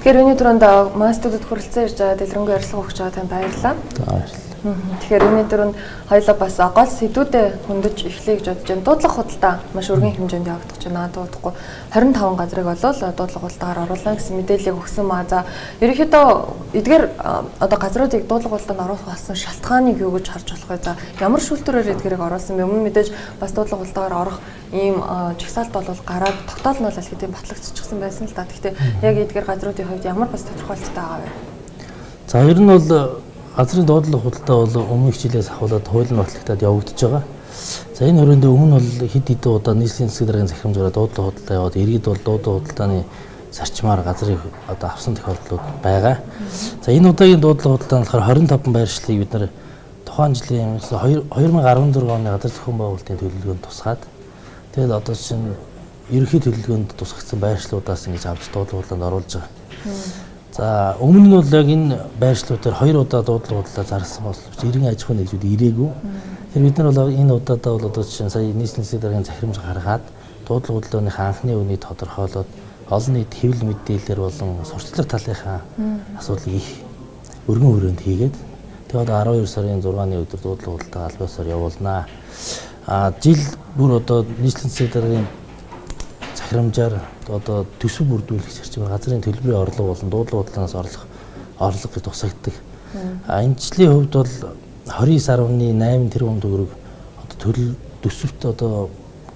Тэгэхээр үүний түрүүнд манай студид хүрэлцэн ирж байгаа дэлгэрэнгүй ярилцлага өгч байгаа танд баярлалаа. За, баярлалаа. Тэгэхээр үүний түрүүнд хоёулаа бас гол сэдвүүдээ хөндөж эхлэе гэж бодож байна. Дуудлага худалдаа маш өргөн хэмжээнд явагдаж байна. Дуудахгүй 25 газрыг болол дуудлага худалдаагаар оруулна гэсэн мэдээллийг өгсөн маа. За, ерөнхийдөө эдгээр одоо газруудыг дуудлага худалдаанд оруулах болсон шалтгааныг юу гэж харж болох вэ? За, ямар шүүлтүүрээр эдгээрийг оруулсан бэ? Өмнө мэдээж бас дуудлага худалдаагаар орох ийм жагсаалт бол гараад тогтоол нь бол аль хэдийн батлагдчихсан байсан л да. Гэхдээ яг эдгээр газруудын хувьд ямар бас тодорхойлолттой байгаа вэ? За, ер нь бол газрын дуудлага худалдаа бол өмнөх жилээс ахуулаад хуулийн батлагдаад явагдаж байгаа. За, энэ хүрээнд өмнө бол хэд хэдэн удаа нийслэлийн засаг даргын захирамжаараа дуудлага худалдаа яваад иргэд бол дуудлага худалдааны зарчмаар газрыг одоо авсан тохиолдлууд байгаа. За, энэ удаагийн дуудлага худалдаа нь болохоор 25 байршлыг бид нар тухайн жилийн 2016 оны газар зохион байгуулалтын төлөвлөгөөнд тусгаад тэгээд одоо чинь ерөнхий төлөвлөгөөнд тусгагдсан байршлуудаас ингэж авч дуудлага худалдаанд оруулж байгаа. За, өмнө нь бол яг энэ байршлуудаар хоёр удаа дуудлага худалдаа зарласан боловч иргэн аж ахуйн нэгжүүд ирээгүй. Тэгэхээр бид нар бол энэ удаадаа бол одоо жишээ нь сая нийслэлийн засаг даргын захирамж гаргаад дуудлага худалдааныхаа анхны үнийг тодорхойлоод олон нийт хэвлэл мэдээлэлээр болон сурталчлах талынхаа асуудлыг их өргөн хүрээнд хийгээд тэгээд одоо 12 сарын 6-ны өдөр дуудлага худалдаа аль биесээр явуулнаа. А жил бүр одоо нийслэлийн засаг даргын захирамжаар одоо төсөв бүрдүүлэх зарчмаар газрын төлбөрийн орлого болон дуудлага худалдаанаас орлого гэж тусагддаг. А энэ жилийн хувьд бол 29.8 тэрбум төгрөг одоо төлөв төсөвт одоо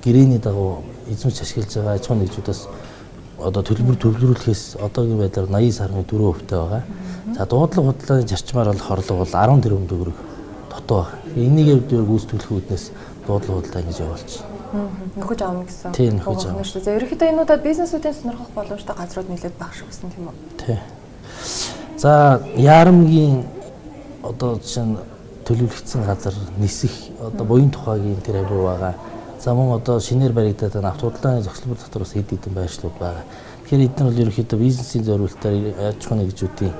гэрээний дагуу эзэмш ашиглаж байгаа аж ахуйн нэгжүүдээс одоо төлбөр төвлөрүүлэхээс одоогийн байдлаар 89.4% байгаа. За, дуудлага худалдааны зарчмаар болох орлого бол 10 тэрбум төгрөг дутуу байна. Энийг дээр гүйцэтгэх үүднээс дуудлага худалдаа ингэж явуулж байна. Нөхөж авна гэсэн. Тийм, нөхөж авна. Шүү. За, ерөнхийдөө энэ удаад бизнесүүдийн сонирхох боломжтой газрууд нэлээд багш гэсэн тийм үү? Тий. За, Ярамгийн одоо жишээ нь төлөвлөгдсөн газар нисэх одоо буян тухайгийн тэр хавь байгаа. За, мөн одоо шинээр баригдаад байгаа авто худалдааны зогсолбор дотор бас хэд хэдэн байршлууд байгаа. Тэгэхээр эдгээр бол ерөнхийдөө бизнесийн зориултаар аж ахуйн нэгжүүдийн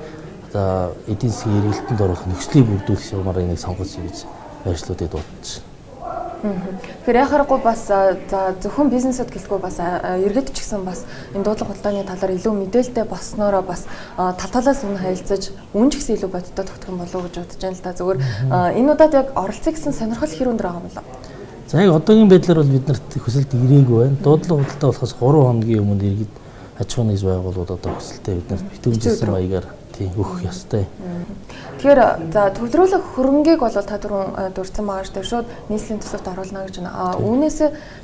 одоо эдийн засгийн эргэлтэнд оруулах нөхцөлийг бүрдүүлэх юмар энийг сонгож хийж байршлуудыг дуудаж байна. Тэгэхээр яхаарахгүй бас за зөвхөн бизнесүүд гэлгүй бас иргэд ч гэсэн бас энэ дуудлага худалдааны талаар илүү мэдээлэлтэй болсноороо бас тал талаас өмнө харилцаж үн ч гэсэн илүү бодиттой тогтох юм болов уу гэж бодож байна л да. Зөвхөн энэ удаад яг оролцъё гэсэн сонирхол хэр өндөр байгаа юм болов? За, яг одоогийн байдлаар бол бид нарт хүсэлт ирээгүй байна. Дуудлага худалдаа болохоос 3 хоногийн өмнө иргэд аж ахуйн нэгж байгууллагууд одоо хүсэлтээ бид нарт битүүмжсэн маягаар тийм өгөх ёстой. Тэгэхээр за төвлөрүүлэх хөрөнгийг бол та түрүүн дурдсан байгаа шүү дээ. Шууд нийслэлийн төсөвт оруулна гэж байна. Үүнээс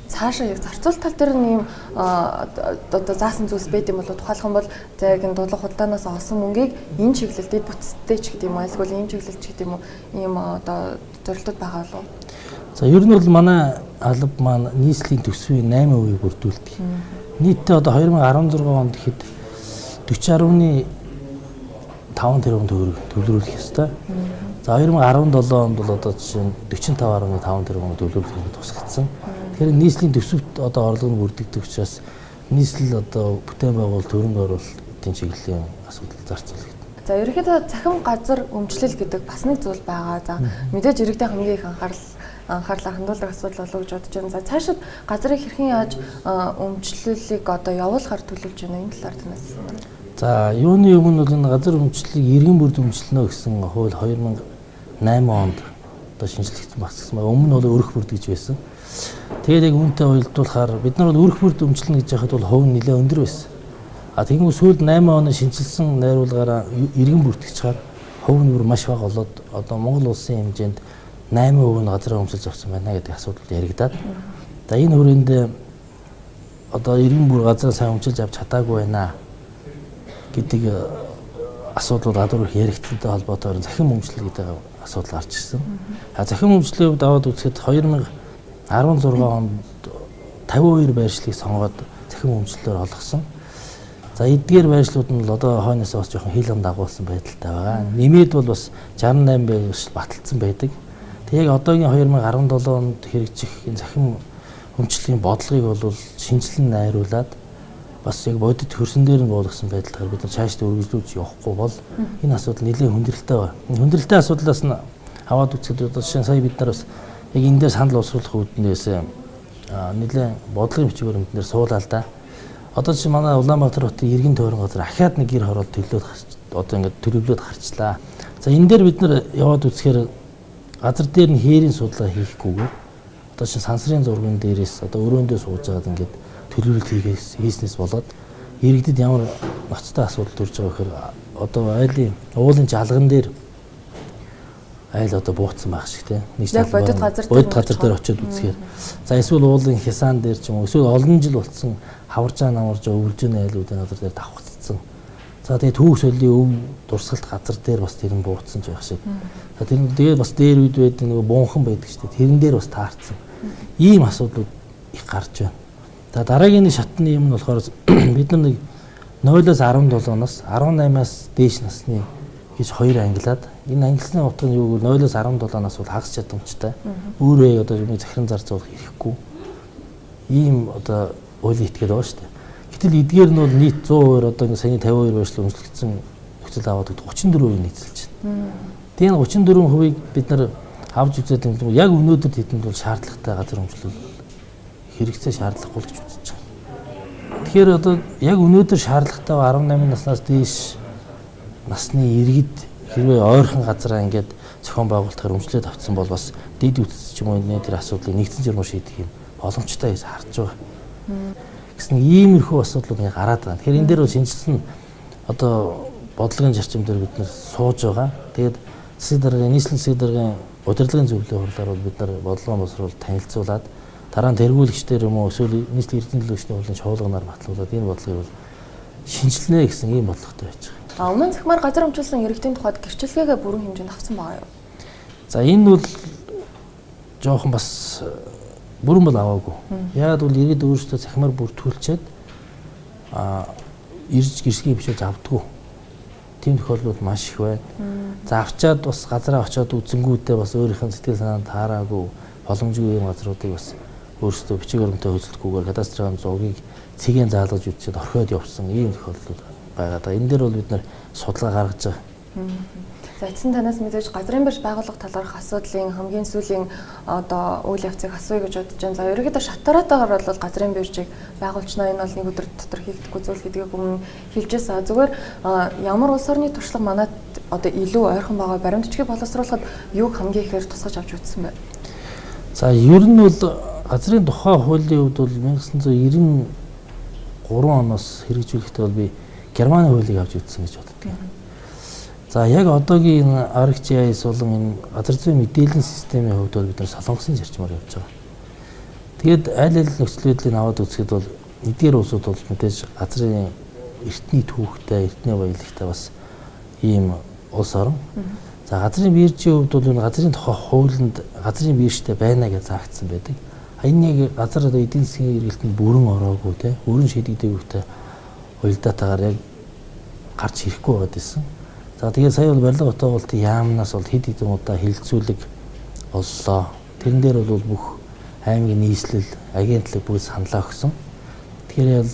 цаашаа яг зарцуулалт тал дээр нь ийм одоо заасан зүйлс байд юм болов тухайлах юм бол за яг энэ дуудлага худалдаанаас олсон мөнгийг энэ чиглэлд эд бүтцтэй ч гэдэг юм уу эсвэл ийм чиглэлд ч гэдэг юм уу ийм одоо зорилтууд байгаа болов уу? За, ер нь бол манай алба маань нийслэлийн төсвийн 8% бүрдүүлдэг. Нийтдээ одоо 2016 онд гэхэд 40.5 тэрбум төгрөг төвлөрүүлэх ёстой. За, 2017 онд бол одоо жишээ нь 45.5 тэрбум төвлөрүүлэх тусгагдсан. Тэгэхээр нийслэлийн төсөвт одоо орлого нь бүрдэгдэх учраас нийслэл одоо бүтээн байгуулалт, хөрөнгө оруулалтын чиглэлийн асуудал зарцуулагдана. За, ерөнхийдөө цахим газар өмчлөл гэдэг бас нэг зүйл байгаа. За, мэдээж иргэдийн хамгийн их анхаарлаа хандуулдаг асуудал болов уу гэж бодож байна. За, цаашид газрыг хэрхэн яаж өмчлөлийг одоо явуулахар төлөвлөж байна энэ талаар танаас. За, юуны өмнө бол энэ газар өмчлөлийг иргэн бүрд өмчлөнө гэсэн хууль 2008 онд одоо шинэчлэгдсэн багцсан байна. Өмнө нь бол өрх бүрд гэж байсан. Тэгээд яг үүнтэй уялдуулахаар бид нар бол өрх бүрд өмчлөнө гэж яхад бол хувь нь нэлээд өндөр байсан. А тэгвэл сүүлд 8 оны шинэчилсэн найруулгаараа иргэн бүртгэж хувь нь бүр маш бага болоод одоо Монгол улсын хэмжээнд 8% нь газраа өмсөж авсан байна гэдэг асуудал яригдаад. За, энэ хүрээнд одоо иргэн бүр газраа сайн өмчилж авч чадаагүй байна гэдэг асуудлууд гадуур их яригдсантай холбоотойгоор захин өмчлөл гэдэг асуудал гарч ирсэн. А захин өмчлөлийн хувьд аваад үзэхэд 2016 онд 52 байршлыг сонгоод захин өмчлөлөөр олгосон. За, эдгээр байршлууд нь бол одоо хойноос бас жоохон хил ам дагуулсан байдалтай байгаа. Нэмээд бол бас 68 байршил баталсан байдаг. Тэг яг одоогийн 2017 онд хэрэгжих энэ захин өмчлөлийн бодлогыг бол шинжилэн найруулад бас яг бодит хөрсөн дээр нь буулгасан байдалтайгаар бид нар цаашдаа үргэлжлүүлж явахгүй бол энэ асуудал нэлээд хүндрэлтэй байна. Энэ хүндрэлтэй асуудлаас нь аваад үзэхэд одоо жишээ нь сая бид нар бас яг энэ дээр санал боловсруулах үүднээс нэлээд бодлогын бичгээр бид нэр суулаа л да. Одоо чи манай Улаанбаатар хотын эргэн тойрон газар ахиад нэг гэр хороол төлөөд одоо ингээд төлөвлөөд гарчлаа. За энэ дээр бид нар яваад үзэхээр газар дээр нь хээрийн судалгаа хийхгүйгээр одоо чи сансрын зурган дээрээс одоо өрөөндөө сууж байгаад ингээд төлөвлөлт хийснээс болоод иргэдэд ямар ноцтой асуудал төрж байгаа гэхээр одоо айлын уулын жалган дээр айл одоо бууцсан байх шиг те. Нэг яг бодит газар бодит газар дээр очиод үзэхээр за эсвэл уулын хясаан дээр ч юм уу эсвэл олон жил болцсон хаваржаа намаржаа өвлжөөний айлуудын газар дээр давхцсан. За тэгээ түүх солийн өв дурсгалт газар дээр бас тэр нь бууцсан ч байх шиг. За тэр нь тэгээд бас дээр үед байдаг нөгөө бунхан байдаг шүү дээ. Тэрэн дээр бас таарсан. Ийм асуудлууд их гарч байна. За дараагийн нэг шатны юм нь болохоор бид нар нэг 0-оос 17 нас, 18-аас дээш насны гэж хоёр ангилаад энэ ангилсны утга нь юу гэвэл 0-оос 17 нас бол хагас чадамжтай. Өөрөө яг одоо юм захиран зарцуулах хэрэггүй. Ийм одоо хуулийн этгээд байгаа шүү дээ. Гэтэл эдгээр нь бол нийт 100% одоо ингэ саяны 52 байршлал өмчлөгдсөн нөхцөл аваад 34% нийцэлж байна. Тийм 34%-ийг бид нар авч үзээд юм яг өнөөдөр тэдэнд бол шаардлагатай газар өмчлөл хэрэгцээ шаардлагагүй гэж үзэж байгаа. Тэгэхээр одоо яг өнөөдөр шаардлагатай 18 наснаас дээш насны иргэд хэрвээ ойрхон газараа ингээд зохион байгуулалтаар өмчлөөд авцсан бол бас дэд үтс ч юм уу энэ тэр асуудлыг нэгдсэн журмаар шийдэх юм боломжтой гэж харж байгаа. Гэсэн иймэрхүү асуудлууд ингээ гараад байгаа. Тэгэхээр энэ дээр бол шинжилсэн одоо бодлогын зарчим дээр бид нар сууж байгаа. Тэгээд засаг даргын нийслэлийн засаг даргын удирдлагын зөвлөлийн хурлаар бол бид нар бодлогын боловсруул танилцуулаад дараа нь тэргүүлэгчдэр юм уу эсвэл нийслэлийн эрдэнэ төлөөлөгчдийн хурлын чуулганаар батлуулаад энэ бодлогыг бол шинжилнэ гэсэн ийм бодлоготой байж байгаа. А өмнө захимаар газар өмчилсөн иргэдийн тухайд гэрчлэгээгээ бүрэн хэмжээнд авсан байгаа юу? За энэ бол жоохон бас бүрэн бол аваагүй. Яагаад бол иргэд өөрсдөө захимаар бүртгүүлчихэд ирж гэрчлэгийн бичвэр авдаггүй. Тийм тохиолдол маш их байна. За авчаад бас газараа очиод үзэнгүүтээ бас өөрийнх нь сэтгэл санаанд таараагүй боломжгүй юм газруудыг бас өөрсдөө бичиг баримтаа хөдөлгөхгүйгээр кадастрын зургийг цэгийн заалгаж үзчихэд орхиод явсан ийм тохиолдлууд байгаа. Да энэ дээр бол бид нар судалгаа гаргаж байгаа. За эцсийн танаас мэдээж газрын бирж байгууллага талаарх асуудлын хамгийн сүүлийн одоо үйл явцыг асууя гэж бодож байна. За ерөнхийдөө шатараатайгаар бол газрын биржийг байгуулчихна. Энэ бол нэг өдөр дотор хийгдэхгүй зүйл гэдгийг өмнө хэлжсэн. Зүгээр ямар улс орны туршлага манад одоо илүү ойрхон байгаа баримт бичгийг боловсруулахад юуг хамгийн ихээр тусгаж авч үзсэн бэ? За ер нь бол газрын тухай хуулийн хувьд бол 1993 оноос хэрэгжүүлэхдээ бол би Германы хуулийг авч үзсэн гэж боддог. За яг одоогийн энэ ArcGIS болон энэ газар зүйн мэдээллийн системийн хувьд бол бид нар Солонгосын зарчмаар явж байгаа. Тэгээд аль аль нөхцөл байдлыг аваад үзэхэд бол эдгээр улсууд бол мэдээж газрын эртний түүхтэй, эртний баялагтай бас ийм улс орон. За газрын биржийн хувьд бол энэ газрын тухай хуулинд газрын биржтэй байна гэж заагдсан байдаг. Энэ яг газар одоо эдийн засгийн эргэлтэнд бүрэн ороогүй те, бүрэн шийдэгдээгүйтэй уялдаатайгаар яг гарч ирэхгүй байгаад байсан. За тэгээд сая бол барилга отоогуултын яамнаас бол хэд хэдэн удаа хилцүүлэг боллоо. Тэрэн дээр бол бүх аймгийн нийслэл, агентлаг бүгд саналаа өгсөн. Тэгэхээр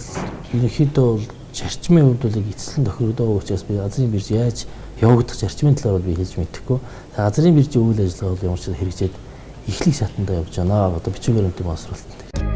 ерөнхийдөө бол зарчмын хувьд бол эцэслэн тохирогдоогүй учраас би газрын бирж яаж явагдах зарчмын талаар бол би хэлж мэдэхгүй. Газрын биржийн үйл ажиллагаа бол ямар ч хэрэгжээд эхлэх шатандаа явж байна. Одоо бичиг баримтын боловсруулалт.